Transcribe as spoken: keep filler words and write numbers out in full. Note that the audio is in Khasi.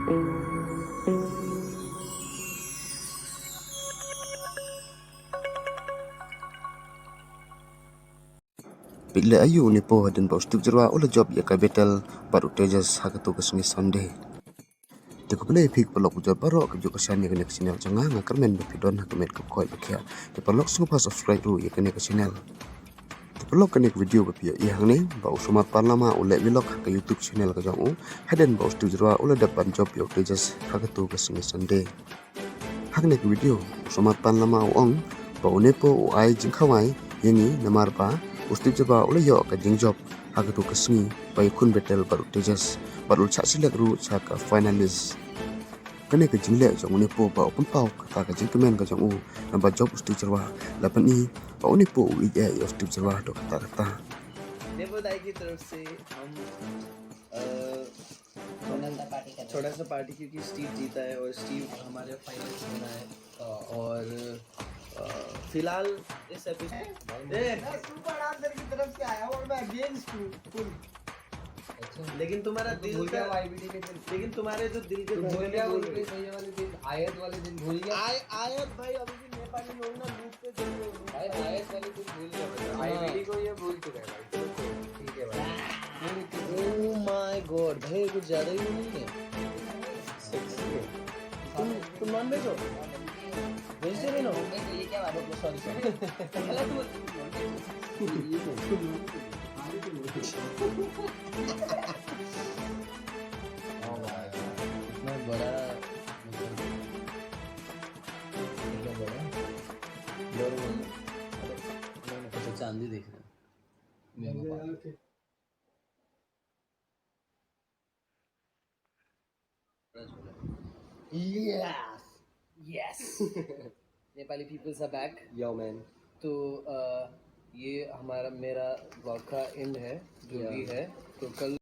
Peit leh aïu u Nepo hadien ba u Steve Jyrwa u la jop ïa ka battle bad u Tejas ha kato ka sngi Sunday. Te khublei ïa phi ki paralok ki jor baroh kiba ju kyrshan ïa kane ka channel jong nga, nga kyrmen ba phi don ha ka met ka pyrkhat ba khiah. Te paralok sngewbha subscribe ruh ïa kane ka channel. Te paralok, kane ka video ba phi ïohi hangne ba u Sumar Panlama u leh vlog ha ka YouTube channel ka jong u hadien ba u Steve Jyrwa u la dep ban jop ïa u Tejas ha kato ka sngi Sunday. Ha kane ka video u Sumar Panlama u ong ba u Nepo u ai jingkhawai ïa ngi namar ba u Steve Jyrwa u la ïoh ka jingjop ha kato ka sngi ba ïakhun battle bad u Tejas bad u la shah sylliak ruh sha ka finalist. Kane ka jingleh jong u Nepo ba u pynpaw kata ka jingkmen ka jong u naba jop u Steve Jyrwa la pyni ba u Nepo u ïeit ïa u Steve Jyrwa haduh katta katta. नेपो दाई की तरफ से हम, अ, थोड़ा सा पार्टी कर थोड़ा सा पार्टी, क्योंकि स्टीव जीता है और स्टीव हमारे फाइनलिस्ट बना है। और, अ, फिलहाल इस एपिसोड सुपर डांसर की तरफ से आया हूँ और मैं अगेंस्ट हूँ फुल। अच्छा। लेकिन तुम्हारा तो दिल भूल गया का, आईबीडी के दिन। लेकिन तुम्हारे जो दिल के तो भूल धड़कन गया है, वो बोल रही है। भैया वाले दिन, आयत वाले दिन भूल गया। आय-, आयत भाई, अभी भी नेपाली लोग ना लूट पे चल रहे हैं। भाई, आयत वाले दिन भूल गया भाई। हाँ। आईबीडी को ये भूल चुका है भाई। चलो, कोई नहीं, ठीक है भाई। Oh my God, भाई, कुछ ज्यादा ही नहीं है? सेक्सी है। तुम, तुम नॉनवेज हो? वेजिटेरियन हो? ये क्या बात है? Sorry, sorry. गलत बोल इतना बड़ा, मतलब, इतना बड़ा। अच्छा, चांदी देख रहे हैं। मेरे को Yes! Yes! Nepali peoples are back. Yo, man. तो, अ, ये हमारा, मेरा ब्लॉग का एंड है, जो भी है। तो कल